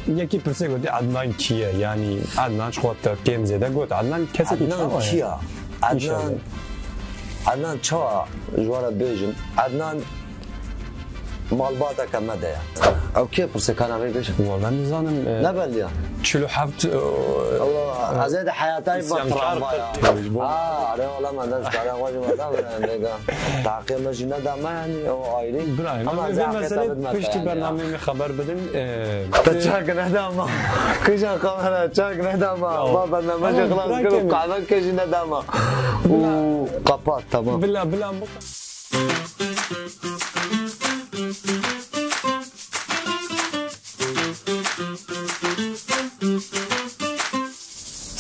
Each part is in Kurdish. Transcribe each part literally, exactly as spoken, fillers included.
Yekî pirsê gotî, Ednan kî ye? Yanî Ednan ji xwe te kêm zêde got. Ednan kesekî çawa ye? Ednan kî ye? Ednan, Ednan çawa ji we re bêjim? Ednan malbateke me de ye. Ew kê pirsê kana vê bêjim? Wala nizanim, e, Ne belliya? çil û heft, e, Allah, ez ê de heyatayî be tramvaya. Ha, are wala me dest kare xwe ji me de vêga. Taqê me jî neda me, yanî o ayrî. Birayê, Ama me ez vê aqê meselê te bidme piştî te, yanî, ya. bernameyê me xeber bidin. E, Te çak nedama. Kıjan kamera çak nedama. Ya. Ba bername Tamam, jî xlas bırak kir û kendini. Kahve ke jî nedama. Bila. Û kapat, tamam. Bila, bila, bu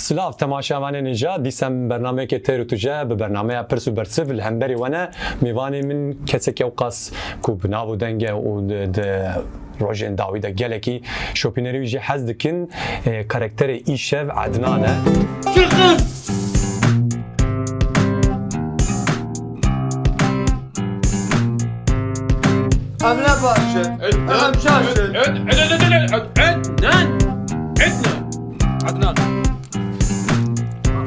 Silav temaşevanên hêja, dîsa bernameyeke Teyr û Tije bi bernameya Pirs û Bersiv li hemberî we ne. Mêvanê min kesekî ewqas ku bi nav û deng e û di, di rojên dawî de gelekî şopînerî wî jî hez dikin. E, karakterê îşev Ednan e. Em ne baş in, em şaş in. Ednan. Ednan. Ednan.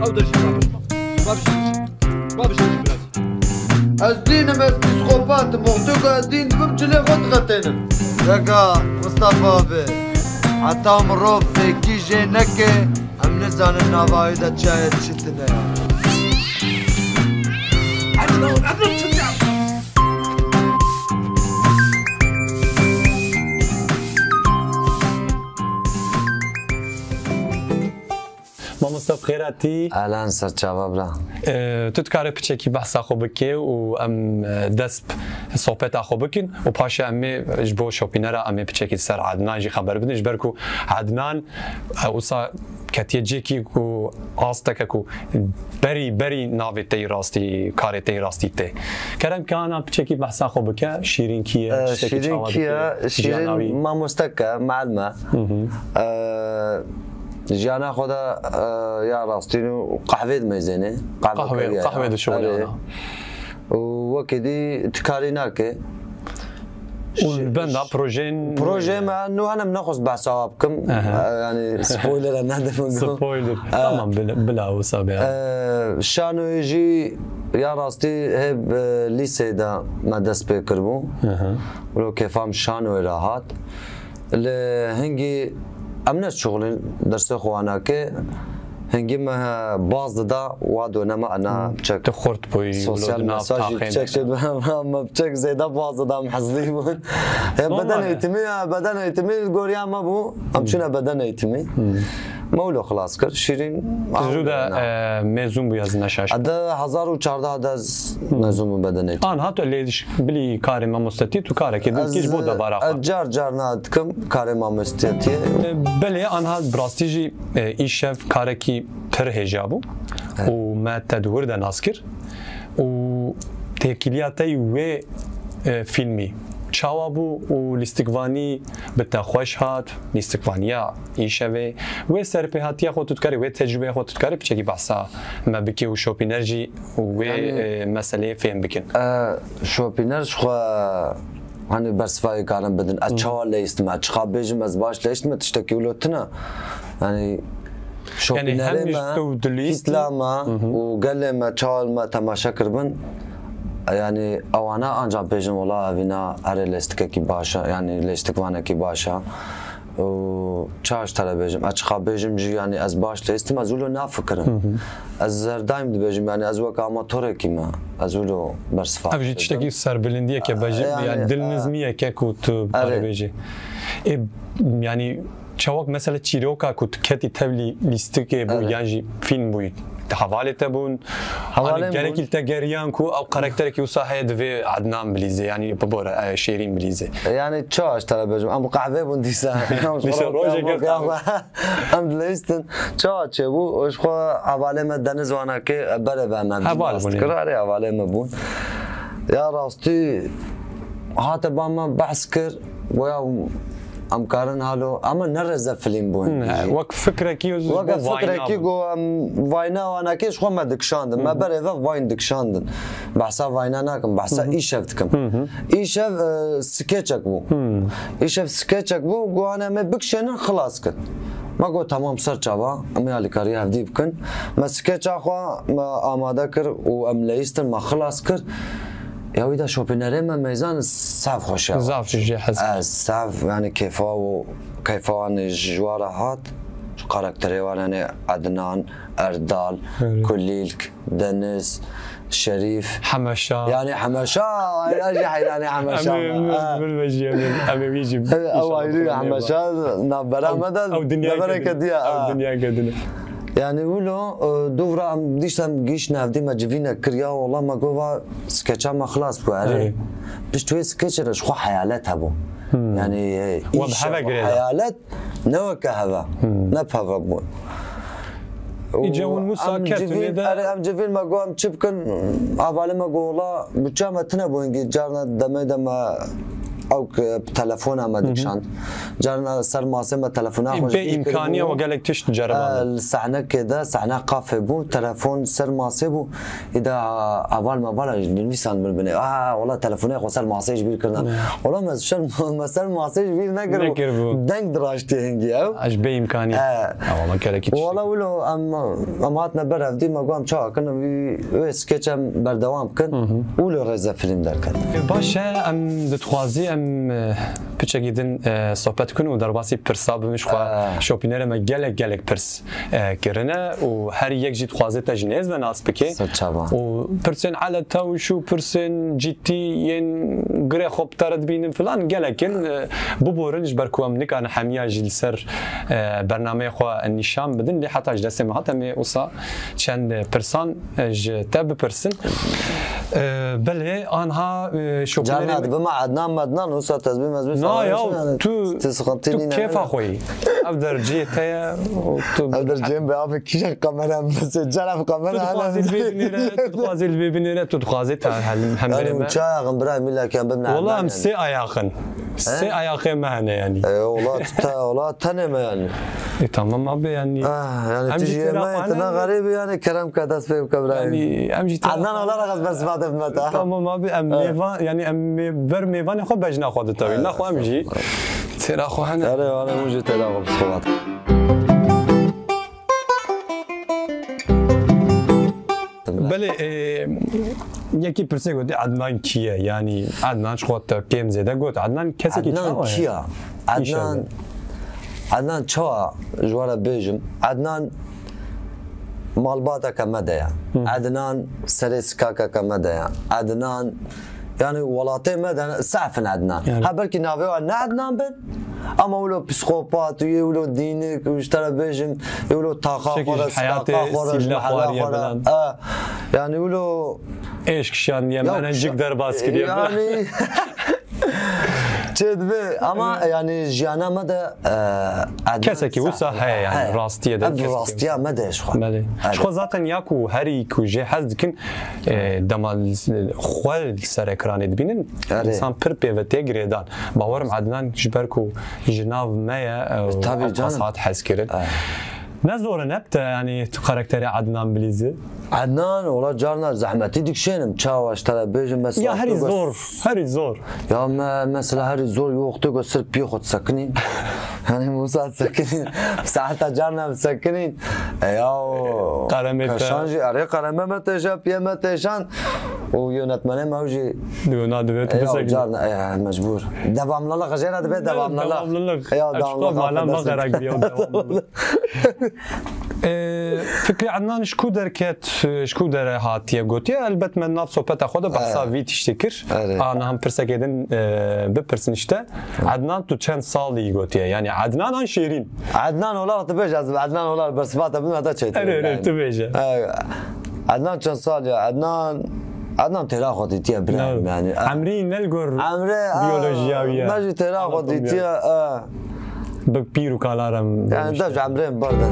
Ew derşî babişma. Babişma. Babişma biraz. Ez dînim, ez psîkopat im. Wextê ku ez dîn dibim, cilê xwe dixetênim. Yeka Mustafa abi, heta mirov fêkî jê neke, em nizanin nava wî de çi heye, çi tune ye. Mamoste, bi xêr hatî. Elen ser çava bira. E, tu dikarî piçekî behsa xwe bikê û em, e, dest sohbeta xwe bikin û paşê em ê ji bo şopînera em ê piçekî ser Ednan jî xeber bidin, ji ber ku Ednan, e, wisa ketiye cihekî ku asteke ku berî, berî navê te yî rastî, karê te yî rastî tê. Kerem ke ana piçekî behsa xwe bike, Şîrîn kî ye, E, tiştekî Şîrîn çawa kî dike, ye? Jiyana Şîrîn wî? Mamosteke, muallim e. Hı hı. E, Jiyana xwe de, e, ya rastî û qehvê dimeyzêne. Qehve Qehwê, kiriye ya. qehwê dişuxulana. Erê. Û wekî dî tu karî nake. Û li benda projeyên Projeyê me, nû hene min nexwest behsa wan bikim. Aha. E, yanî spoilere nedim. Spoiler. E, Tamam, bila, bila wisa be. E, şanoyê jî ya rastî hê, e, lîseyê de me dest pê kiribû. Aha. Wilo kêfa min şanoyê re hat. Li hingî em ne şixulîn dersê xwe nake. Hingî me baz dida, wa done me ana Hmm. biçek Tu xurt bûyî, sosyal wilo di nav mesajî taxê biçek de. Şey, me biçek zêde baz dida, em hezlî bûn. He, Normal beden e. eğitimi ya, beden eğitimi li goriya me bû. Em Hmm. çûne beden eğitimi. Hmm. Me wilo xilas kir. Şîrîn Tu zû de, na. e, mezûn bû ya zina şaş. Ede hezar û çardeh de ez mezûn bû beden eğitimi. An hat lê diş bilî karê mamostetî, tu karekê din kî ji bo debara xwe. Ez car car na dikim karê mamostetiyê. E, belê anha bi rastî jî, e, îşev karekî pir hêja bû Evet. û me te di wir de nas kir û têkiliya te yî wê, e, fîlmî çawa bû û lîstikvanî bi te xweş hat, lîstikvaniya îşevê, wê serpêhatiya xwe tu dikarî, wê tecrûbeya xwe tu dikarî piçekî behsa me bikî û şopîner jî wê, Yanî e, meseleyê fêm bikin. E, şopîner ji xwe, hani, bersivayê karin bidin. Ez Hmm. çawa leyistim, ez çiqa bêjim, ez baş leyistim, tiştekî wilo tune. Yani, Yanî şopînerê hem ji me, tu dilîst. Kîtla me Hı hı. û gelê me, çawa me temaşe kiribin. Yani, ewana ancak bêjin, wela evîna erê lêstikekî baş e, yani, lêstikvanekî baş e. Û çaş te re bêjim, ez çiqa bêjim jî, yani, ez baş lêstim, ez wilo nafikirim. Hı hı. Ez her daim dibêjim, yani, ez wek amatorekî me, ez wilo bersiva Ev jî dibim. Tiştekî serbilindiyeke bejî, Yani, yani, dil e, nizmiyeke ku tu Erê. karê bêjî. Ê, yani, çawak mesela çîroka ku tu ketî tevlî lîstikê bû, Erê. yan jî fîlm bûyî, hevalê te bûn, Hevalê Hani min gerekî bûn. li te geriyan ku ew karakterekî wisa heye divê Ednan bilîzê, yanî bibore, e, Şêrîn bilîzê. Yani, çawa ez te re bêjim? Em qehvê bûn dîsa. Em Dîsa rojeke qehwe. Em dileyistin. Çawa çêbû? Ji xwe hevalê me Deniz Wanakê, e, berê ve me Heval bûn, dîna ya. Erê, hevalê me bûn. Ya rastî, hate ba me behs kir, goya Em karin halo, ama ne rêzefîlm bû. Ne, wek fikrekî, wek fikrekî go em vayna wanekê ji xwe me dikişandin. Me berê ve vayn dikişandin. Behsa vayna nakim, behsa îşev dikim. Îşev, e, skeçek bû. Îşev skeçek bû, go em ê bikişênin xilas kin. Me got, "Tamam, ser çava, em ê alîkarî hevdî bikin." Me skeça xwe me amade kir û em leyîstin, me xilas kir. Ya wî de şopînerê me meyzan sav xweş e. Zaf jê hez. Ez sav, yani keyfa û keyfa wan ji wa re hat. Karakterê wan, yani Ednan, Erdal, Kulîlk, Deniz, Şerîf. Hemeşa. Yani Hemeşa, ya jî heyranê Hemeşa me. Em ê, em ê, em ê jî, em ê, em ê wî jî. Ew ayrı Hemeşa, navbera me de, ew dinyayeke din e. Ew dinyayeke din e. Yani wilo, e, dûvra em dîştem gîş nevdî me civîne kir ya, wala me got va skeça me xilas bû, erê. Erê. Pişt wê skeçê re ji xwe heyalet hebû. Yani, e, we bi heve girêda. Heyalet ne weke heve. Ne bi heve bû. Îca hûn wisa ketin civîn, lê de. Erê, em civîn me got em çi bikin? Hevalê me got, wala, buçeya me tune bû hingî, carna demê de me ew ki telefona me dikişand. Carna ser masê me telefona xwe ji bîr kiribû. Bê îmkaniya we gelek tişt ceribandin. E, li sehnekê de, sehne kafê bû, telefon ser masê bû. Îda heval me bala ji nivîsan min binê. A, wala telefonê xwe ser masê ji bîr kirine. Wala me ser, me ser masê ji bîr nekiribû. Nekiribû. Deng diraştiye hingî ew. Ji bê îmkanî. E. Wala gelekî tişt. Wala wilo em, em hatine ber hevdî, me got em çawa kin, wî, wê skeç em berdewam kin. Wilo rêzefîlm derket. Baş e, em dixwazî em, e, piçekî din, e, sohbet kin û derbasî pirsa bimin ji xwe. E. Şopînerê me gelek, gelek pirs e, kirine û her yek jî dixwaze te ji nêz ve nas bike. Ser çavan. Û pirsên eletawiş û pirsên cidî yên girê xwe bi te re dibînin filan gelek in, e, biborin ji ber ku em nikarin hemiya jî li ser, e, bernameyê xwe nîşan bidin. Lê heta ji destê me hat em ê wisa çend pirsan, e, ji te bipirsin. E, belê, anha, e, şopînerê me. Carna dibime Ednan Mednan, wisa tezbî mezbî. Na ya, tu, tu kêfa xwe yî. Ev der cihê te ye û tu. Ev der cihê be abi kîjan kamera mesê, cara bi kamera. Tu dixwazî li vê binêre, tu dixwazî li vê binêre, tu dixwazî te helim, hem. Yani uçağa yakın bira, millekem bimne. Wala em sê ayaxin. Sê ayaxê me hene yani. E, wala tu te, wala tenê me yani. E, tamam abi yani. Ah, yani em tu jî têra me, tu ne garîbî yani, kerem ke dest pê bike bira. Yani em jî têra. Adnan olarak ez ber sifa de bime ta. Tamam abi, em mêvan, yani em mê-, ber mêvanê xwe bejna xwe ditewî. Naxwe em jî têra xwe hene. Erê, erê, em jî têra xwe psixopat. Belê, e, yekî pirsê gotî, Ednan kî ye? Yani Ednan ji xwe te kêm zêde got. Ednan kesekî çawa ye? Ednan kî ya? Ednan, Ednan çawa ji we re bêjim? Ednan malbateke me de ye. Ednan serê sikakeke me de ye. Ednan, yani welatê me de sehf in Ednan. Yani. Ha belkî navê wan ne Ednan bin, ama wilo psîkopat û yê wilo dînik û ji te re bêjim, yê wilo taxa xwe re, sikaxa xwe re, ji mehela xwe re. E, yani wilo êşk şandiye, merencik derbas kiriye. Yani, çêdibe, ama yani jiyana me de, e, Ednan kesekî wisa heye yani, rastiye de. Ev rastiya me de ji xwe. Belê. Ji xwe zaten ya ku herî ku jê hez dikin, e, dema xwe li ser ekranê dibînin, însan pir pê ve tê girêdan. Bawerim Ednan ji ber ku ji nav me ye, e, û ew qas hat hezkirin. Ne zor e, ne bi te, yani tu karakterê Ednan bilîzî? Ednan, wala carna zehmetî dikişênim. Çawa ji te re bêjim, mesela. Ya herî zor, herî zor. Ya me, mesela herî zor, yê wextê ku ser piyê xwe disekinî. Yani wisa disekinî. Saeta carna disekinî. E ya o. Qeremê te. Keşan jî, erê qereme me têşa, piyê me têşan. Û yönetmenê me ew jî. Dibe na dibe tu bisekinî. Carna, e, mecbur. Devamlılık, jê re dibe devamlılık. Devamlılık. Ya devamlılık. Mala me qerak diye devamlılık. Ee, Fikrî Ednan ji ku derket, ji ku dere hatiye gotiye? Elbet me nav sohbeta xwe de behsa vî tiştê kir. Ana hem pirsekê din, e, bipirsin işte. Ednan, tu çend salî gotiye? Yani Ednan an Şêrîn? Ednan olarak tu bêje, ez Ednan olarak bersivata bin heta çêtir. Erê, erê, tu bêje. Ednan çend sal ya? Ednan, Ednan têra xwe dîtiye birayim yani. Emrî ne li gor biyolojiya wî ye? Me jî têra xwe dîtiye. Bi pîr û kalar em. Yani dev emrên bar de.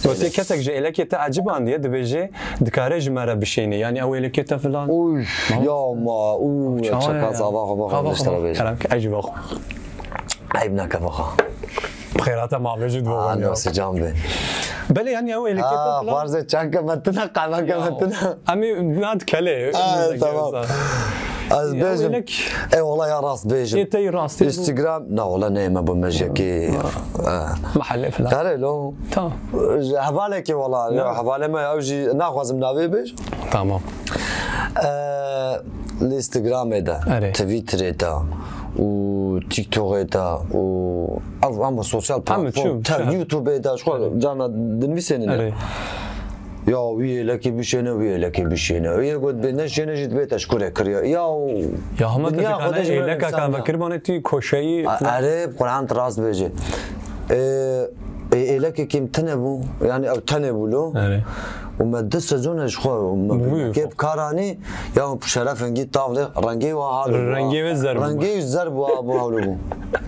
Wextê kesek ji êlekê te ecibandiye, dibêje, dikare ji me re bişêne. Yani ew êlekê te filan. Uy, ya ma, uy, çawa çeka ya? Zava xwe, xwe, xwe, xwe, xwe, xwe, xwe, xwe, xwe, xwe, xwe, xwe, xwe, xwe, xwe, xwe, Eyb neke bixwe. Xêrata mavê jî dibû. Aa, nasê can bê. Belê, yanî ew êlekê te Ha, falan. Xwarzê çanke me tine, qehveke me tine. Em ê nat kelê. Ha, tamam. Ez bêjim. Êlek. E, wala ya rast bêjim. Ê te yî rastî bû. Instagram, na wala ne, me bû mejekî. Ha. Mehellê falan. Kare lo. Tamam. Ji hevalekî wala. Ya, hevalê me ew jî naxwazim navê bêj. Tamam. E, li Instagramê de, Erê. Twitterê de û TikTokê de û ev, ama sosyal platform, YouTube-ê de, ji xwe cana dinivîsênin. Erê. Ya wî êlekê bişêne, wî êlekê bişêne. Yê got bê neşêne jî dibê teşkurê kiriye. Ya Ya hema te dinya dikane xwe de ji me êleka insana. Ka vekirbanê tu koşeyî A- Erê, bi Quran tu rast bêjê. Ê, ê, êlekê kêm tine bû, yani ew tenê bû lo. Erê. Û me du sezon e ji xwe, û me Bû. Kê bi kar anî, ya şerefên gî tav lê rengê wa hal bû. Rengê wê zer bû. Rengê wî zer bû, a bû hewlê bû.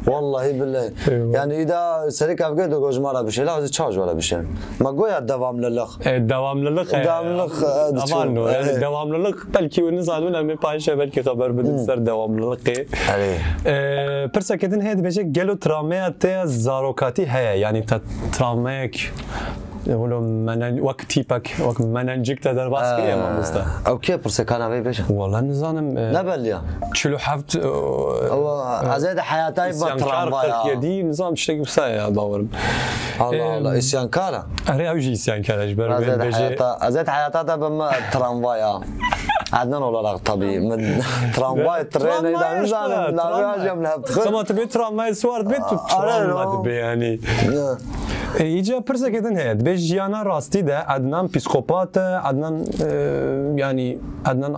Wallahî billahi. Eyvallah. Yani îda serê kevgê de gojmara bişê, la çawa ji wala bişê. Me goya devamlılık. E, devamlılık, e, Devamlılık, e, Aman çû. No, yani E. Devamlılık belki onu zaten em paşa belki xeber bidin ser devamlılıkê. Erê. E, pirseke din heye dibêje, gelo travmeya te ya zarokatî heye? Yani te travmeyek, e, wilo menen-, wek tîpek, wek menenjik te derbas kiriye mamoste? Ew kê pirsekana vê bêje? Wala nizanim, e, Ne belliya? Çil û heft, e, Ew, e, ez ê de heyatayî ba isyankar tramvaya. Qirk yedî, nizanim tiştekî wisa ya bawerim. Allah E, Allah, isyankara. Erê, ew jî isyankar e, ji ber Ez wê ê de bêjê. Heyata, ez ê de heyata de bim tramvaya. Adnan olarak tabii. Min tramvay, trene, Tramvay da nizanim, işte, navê tramvay. Acem ne yaptı. Tamam, tu bir tramvay suar dibê, tu Are, travma no. Dibê yani. Ya. E, îca pirseke din heye. Dibê jiyana rastî de Adnan psîkopat e, Adnan, e, yani Adnan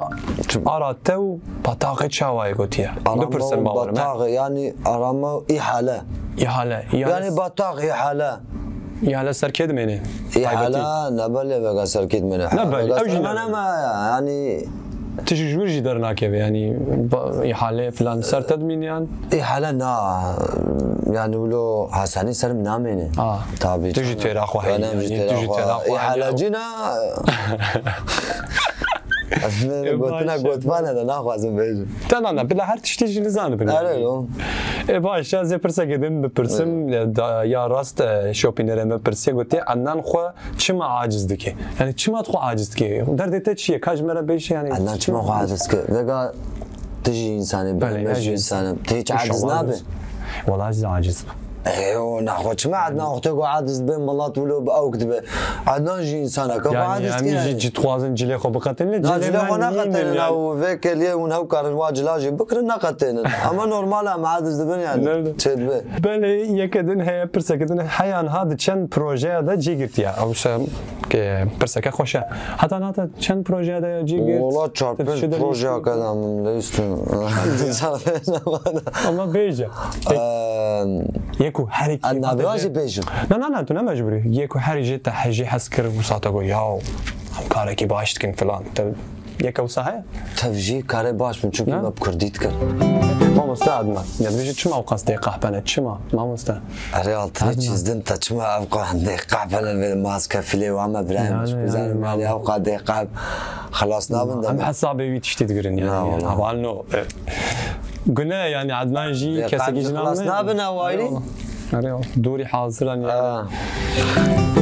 ara te û bataqê çawa ye gotiye? Arama Bipirsin û bawer me. Bataqê, yani arama û îhale. Îhale. Yani Yani bataq îhale. Ya li ser kê dimêne? Îhale, ne belê vega ser kê dimêne. Ne belê, Vega ew jî ser ne me belê. Ne me, yani. Tu ji jûr jî dernakeve, yani, ba-, îhale filan ser te dimîne yan? Îhale na, yani, wilo Hasanî ser min namêne. Ah, Tabii tu jî canım. Têra xwe heyî, Yani, yani, jî tu jî têra xwe heyî. Îhale cina. Aslında E, gotina baş, gotmane de naxwazim bêjim. Te na, na, bila her tiştî jî nizanibin. Erê, lo. E, baş, ez ê pirsekê din bipirsim, Evet. Ya, da, ya rast, e, şopînerê me pirsiye, gotiye, Adnan xwe çima aciz dike? Yani çima tu xwe aciz dike? Derdê te çi ye? Ka ji me re bêje, yani Adnan çima xwe aciz dike? Vega tu jî insanî, Belê, ben ya jî jî insanim. Tu hiç aciz nabe? Wala ez aciz. E, o naxwe çima Adnan xwe te go aciz be, milat wilo bi awk dibe. Adnan jî insana, ka xwe Yani, aciz em ke jî yani. Cî dixwazin cilê xwe biqetînin, Na cilê cilê me xwe nînin neqetînin, yani. Ew vê keliyê hûn hew karin wa cila jî bikirin, neqetînin. Ama normal em aciz dibin yani. Ne, ne. Çê dibe. Belê, yeke din heye, pirseke din heye, yan ha di çend projeya de cî girtiye? Ew se, ke, pirseke xweş e. Heta nata çend projeya de cî girt? Wala çar pênc projeya ke de min leyîstin. Ama bêje. Eee, Yê ku herî kêfa te jê bêjim. Na, na, na, tu ne mecbûr î. Yê ku herî jê te hejî hez kir, wisa te got, yaw, em karekî baş dikin filan. Te yeke wisa heye? Tev jî karê baş bû, çunkî Na? Me bi kurdî dikir. Mamoste Adnan, ya dibêjî çima ew qas dê qehpene? Çima, mamoste? Erê altına Adnan. Çizdin te çima ev qas dê qehpene ve maske filê ve ama birayim Yani, biş yani, bizanim yani mamoste. Ev qas dê qehp xelas nabin de. Em hesabê wî tiştî digirin yani. Na, wala. Heval no. E, Gune yani Adnan jî kesekî jî xelas nabin awayî. Erê, erê, dorî hazir an yani. Ha.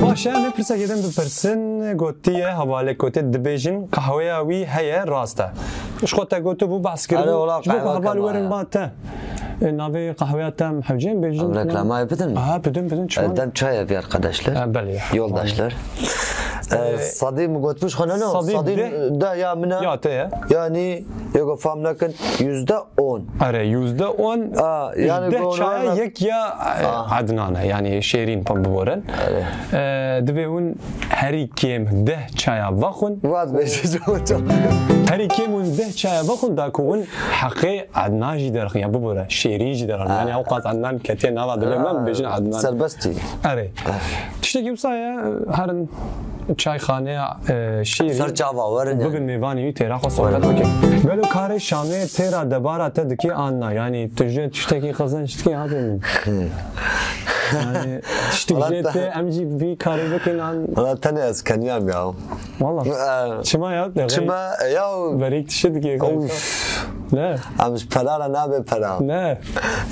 Baş e, em ê pirsekê din bipirsin, gotiye, hevalek gotiye, dibêjin, qehweya wî heye, rast e. Ji xwe te gotibû, behs kiribû. Erê, wala Ji bo ku qehweke heval ma werin ye. Ba te. E, navê qehweya te em hewceyên bêjin. Em reklamayê bidin mi? Aha, bidin, bidin, çima? E, dem çay ev arkadaşlar. Ha, belê. Yoldaşlar. E, Sadî mi gotibû ji xwe ne, ne? Sadî Sadî de. De ya min e. Ya te ye. Yani, yego fam nekin, yüzde on. Erê, yüzde on. A, yani deh çaya yek ya, e, Adnan e, yani Şêrîn pam biborin. Erê. E, divê hûn herî kêm deh çaya vexwin. Vat beşe. Herî kêm hûn deh çaya vexwin, da ku hûn heqê Adnan jî derxin, ya bibore, Şêrîn jî derxin. Yani ew qas Adnan ketiye nava dilê me, bêjin Adnan. Serbestî. Erê. Tiştekî wisa ye, herin çayxaneya, e, Şêrîn. Ser çava werin yani. Bibin mêvanê wî têra xwe sohbet bikin. Gelo karê Şamê têra debara te dikê an na? Yani tu jê tiştekî qezenç dikî hatê min. Yani tiştek jê te em jî vî karê bikin an? Valla tenê ez keniyam ya. Valla. Çima ya? Çima ya? Berêk tişt dikê. Of. Ne? Em ji pera re nabe pera. Ne?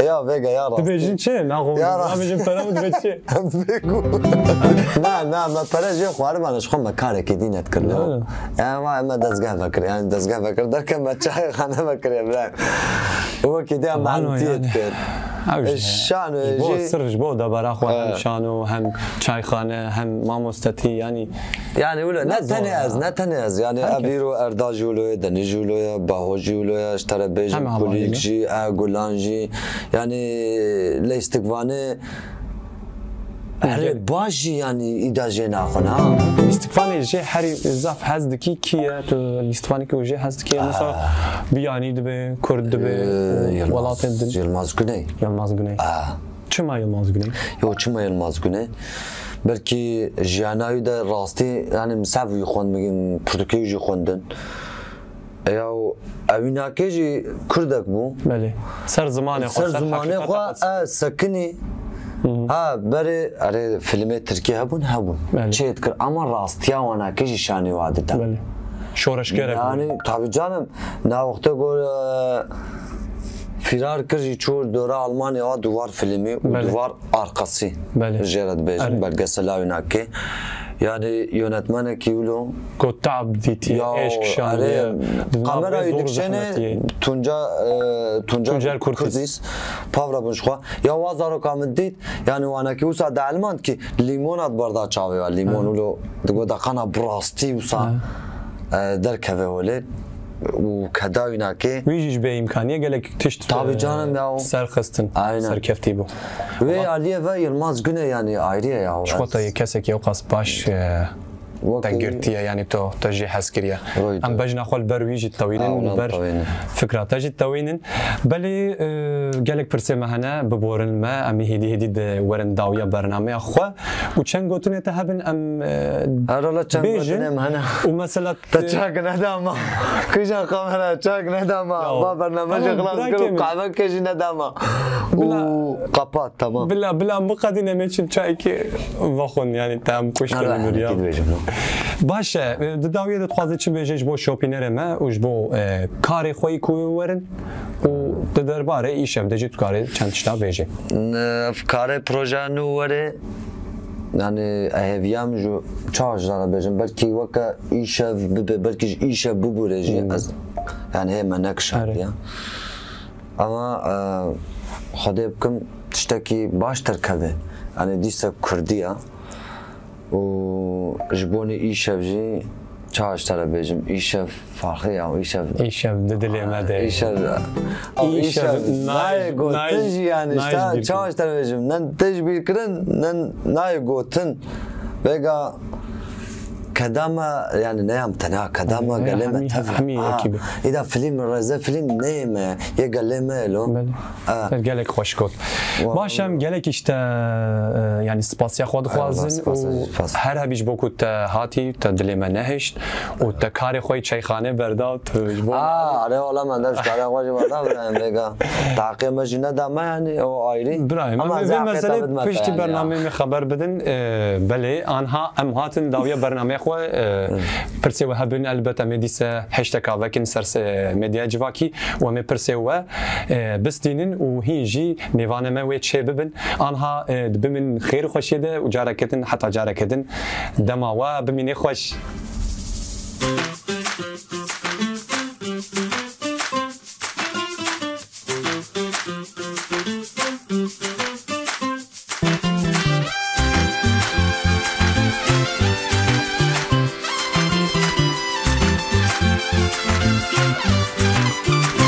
Ya vêga ya rastî. Dibêjin çi? Naxwe. Ya rastî. Nabêjin pera û dibê çi? Em bêgu. Na, na, me pere jê xwarimane, ji xwe me karekî dî nedikir. Ne. Ya va me dezgeh vekir. Yani dezgeh vekir derken me çayxane vekiriye bira. Wekî de mantiyê dikir. Ew jî. Şano jî. Bo sirf ji bo debara xwe hem şano hem çayxane hem mamostetî yani. Yani wilo ne tenê ez, ne tenê ez. Yani ev îro Erda jî wilo ye, Denî jî wilo ye, Baho jî wilo ye, ji te re bêjim Kulîk jî, e, Gulan jî. Yani leyîstikvanê herê baş jî yani îda jê naxwin ha. Lîstikvanê jê herî zaf hez dikî kî ye? Tu lîstikvanekî û jê hez dikî? Mesela biyanî dibe, kurd dibe, welatên din. Yilmaz Güney. Yilmaz Güney. Çima Yilmaz Güney? Yo, çima Yilmaz Güney? Belkî jiyana wî de rastî, yani misav wî xwend, pirtûkê wî jî xwendin. Ya ew wînakê jî kurdek bû. Belê. Ser zimanê xwe, ser zimanê xwe, e, sekinî. Ha, berê, erê, filmê tirkî hebûn, hebûn. Belê. Çê dikir, ama rastiya wanakê jî şanî wa dida. Belê. Şoreşgerek bû. Yani, tabii canım, na wexte gor, e, firar kir jî çû dora Almanya wa duvar filmî û duvar Arkası. Belê. Jê re dibêjin, belgesela wînakê. Yani yönetmenekî wilo. Got tab dîtiye, eşk şandiye. Kamera wî dikişêne Tunca, e, Tunca Kurtis. Pavra bûn ji xwe. Ya wa zaroka min dît, yani wanekî wisa dielmand ki lîmona diberda çavê wa. Lîmon wilo digot daqana bi rastî wisa, e, derkeve holê. Û keda wînakê. Wî jî ji bê îmkaniyê gelek tişt, tabii canım ya, serxistin, serkeftî bû. Wê aliyê ve Yilmaz Güney yani ayrı ya. Ji xwe te yê kesekî ewqas baş, e, te girtiye, yani to, te jê hez kiriye. Em bejna xwe li ber wî jî tewînin, li ber fikra te jî tewînin. Belê, e, gelek pirsê me hene, biborin me, em ê hêdî hêdî de werin dawiya bernameya xwe. Û çend gotinê te hebin, em, e, Herhala çend gotinê me hene. Û mesela Te çak nedama. Kija kamera çak nedama. Ya, va bername jî xilas kir û kahveke jî nedama. Û kapat, tamam. Bila, bila, biqedîne me çi çayekî vexwin, yani te em kuştin ya. Baş e, di dawiyê de dixwaze çi bêje ji bo şopînerê me û ji bo, e, karê xwe yî ku werin û di derbarê îşev de jî tu karê çend tişta bêje. Ev karê projeya nû were, yani hêviya min ji çawa ji re bêjim, belkî weke îşev bibe, belkî ji îşev bibûre jî, hmm, ez, yani hê me nekişandiye. Ama, e, Xwedê bikim tiştekî baş derkeve. Yani dîse kurdî ye. Û ji bonî îşev jî çawa ji te re bêjim, îşev farqî ya, îşev. Îşev di dilê me de. Îşev, îşev nayê gotin jî yani, çawa ji te re bêjim, ne tê ji bîr kirin, ne nayê gotin. Vêga keda me, yani ne ya me tenê, keda me gelê me tev e. Îda filîm, rêze filîm neyê me, yê gelê me elo. Belê. Gelek xweş got. Baş em gelek işte, e, yani spasiya xwe dixwazin û her hebî ji bo ku te hatî, te dilê me nehişt û te karê xwe yî çeyxanê berda, tu ji bo... Aa, are wala me dev ji karê xwe jî berda, birayê vêga. Taqê me jî neda me yani, o ayrî. Birayê me, vê meselê piştî bernameyê me xeber bidin. E, belê, anha em hatin dawiya bernameyê xwe, e, pirsê we hebin, elbet em ê dîse heşteka vekin ser se-, medya civakî û em ê pirsê we, e, bistînin û hîn jî mêvanê me wê çê bibin. Anha, e, di bimin xêr û xweşiyê de û careke din heta careke din dema we bimînê xweş.